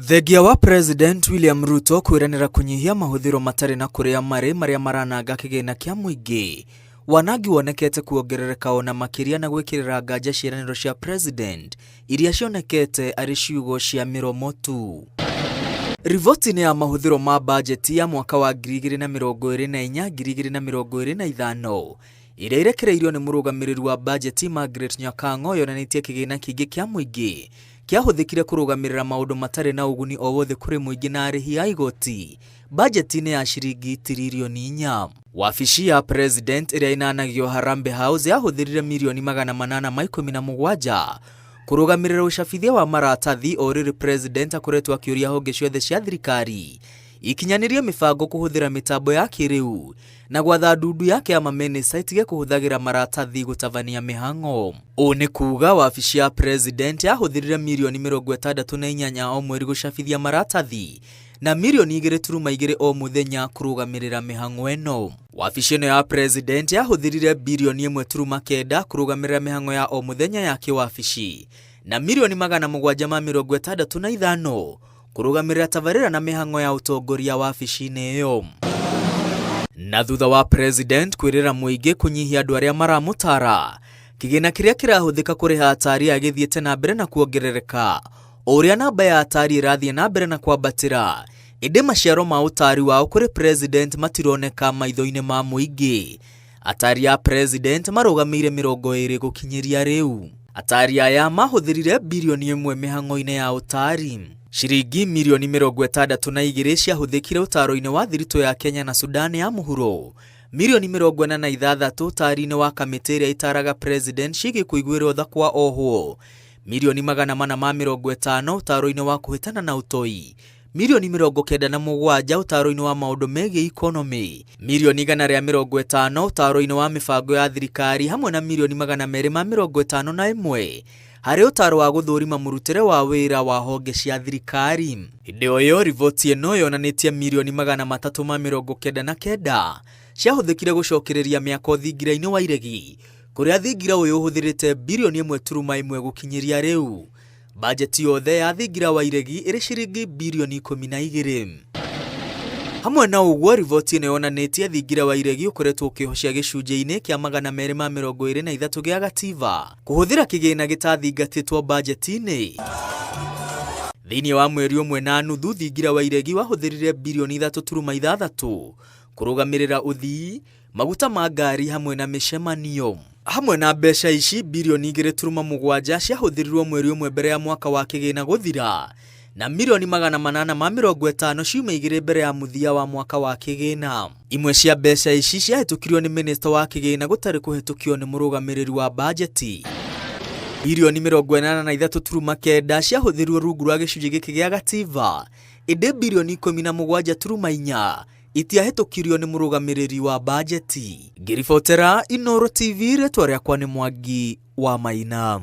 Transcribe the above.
Thengia wa President William Ruto kwĩranĩra kũnyihia mahũthĩro matarĩ na kũrĩa marĩ marĩa marananga kĩgĩna kĩa mũingĩ, wanangi wonekete kuongerereka ona makĩria na gwĩkĩrĩra nganja ciĩranĩro cia President iria cionekete arĩ ciugo cia mĩromo tu. Riboti-inĩ ya mahũthĩro ma bajeti ya mwaka wa 2024 2025 ĩrĩa ĩrekereirio nĩ mũrũgamĩrĩri wa bajeti Margaret Nyakang'o yonanĩtie kĩgĩna kĩingĩ kĩa mũingĩ kĩahũthĩkire kũrũgamĩrĩra maũndũ matarĩ na ũguni o wothe kũrĩ mũingĩ na arĩhi a igoti bajeti-inĩ ya ciringi tiririoni inya. Wabici ya President ĩrĩa ĩnanagio Harambee House yahũthĩrire mirioni 817 kũrũgamĩrĩra ũcabithia wa maratathi o rĩrĩ President akoretwo akĩũria honge ciothe cia thirikari ikinyanĩrie mĩbango kũhũthĩra mĩtambo ya kĩrĩu na gwatha ndundu yake ya mamĩnĩsta ĩtige kũhũthagĩra maratathi gũtabania mĩhang'o. Ũũ nĩ kuuga wabici ya President yahũthĩrire mirioni 68 o mweri gũcabithia maratathi na mirioni 2.2 o mũthenya kũrũgamĩrĩra mĩhang'o ĩno. Wabici ĩno ya President yahũthĩrire birioni 1.9 kũrũgamĩrĩra mĩhang'o ya o mũthenya ya kĩwabici na mirioni 765 kũrũgamĩrĩra tabarĩra na mĩhang'o ya ũtongoria wabici-inĩ ĩyo. Na thutha wa President kwĩrĩra mũingĩ kũnyihia andũ arĩa maramũtara, kĩgĩna kĩrĩa kĩrahũthĩka kũrĩha atari aya gĩthiĩte na mbere na kuongerereka o ũrĩa namba ya atari ĩrathiĩ na mbere na kwambatĩra, ĩndĩ maciaro ma ũtari wao kũrĩ President matironeka maitho-inĩ ma mũingĩ. Atari a President marũgamĩire 20 gũkinyĩria rĩu. Atari aya mahũthĩrire birioni 1 mĩhang'o-inĩ ya ũtari. Ciringi mirioni 62 ciahũthĩkire ũtaro-inĩ wa thiritũ ya Kenya na Sudan ya mũhuro, mirioni 46 ũtari-inĩ wa kamĩtĩ ĩrĩa ĩtaraga President ciĩgiĩ kũiguĩrwo tha kwa ohwo, mirioni 450 ũtaro-inĩ wa kũhĩtana na ũtoi, mirioni 97 ũtaro-inĩ wa maũndũ megiĩ ikonomĩ, mirioni 150 ũtaro-inĩ wa mĩbango ya thirikari hamwe na mirioni 251 harĩ ũtaro wa gũthũrima mũrutĩre wa wĩra wa honge cia thirikari. Hĩndĩ o ĩyo riboti ĩno yonanĩtie mirioni 399 ciahũthĩkire gũcokereria mĩako thingira-inĩ wa Iregi, kũrĩa thingira ũyũ ũhũthĩrĩte birioni 1.1 gũkinyĩria rĩu. Bajeti yothe ya thingira wa Iregi ĩrĩ ciringi birioni 12. Hamwe na ũguo riboti ĩno yonanĩtie thingira wa Iregi ũkoretwo ũkĩhocia gĩcunjĩ-inĩ kĩa 223 gĩa gatiba kũhũthĩra kĩgĩna gĩtathingatĩtwo bajeti-inĩ. Thĩinĩ wa mweri ũmwe na nuthu thingira wa Iregi wahũthĩrire birioni 3.6 kũrũgamĩrĩra ũthii, maguta ma ngari hamwe na mĩcemanio. Hamwe na mbeca ici birioni 2.7 ciahũthĩrirwo mweri ũmwe mbere ya mwaka wa kĩgĩna gũthira na mirioni 850 ciumia 2 mbere ya mũthia wa mwaka wa kĩgĩna. Imwe cia mbeca ici ciahĩtũkirio nĩ minista wa kĩgĩna gũtarĩ kũhĩtũkio nĩ mũrũgamĩrĩri wa bajeti. Birioni 83.9 ciahũthĩrirwo rungu rwa gĩcunjĩ gĩkĩ gĩa gatiba, ĩndĩ birioni 17.4 itiahĩtũkirio nĩ mũrũgamĩrĩri wa bajeti. Ngĩribotera Inooro TV rĩtwa rĩakwa nĩ Mwangi wa Maina.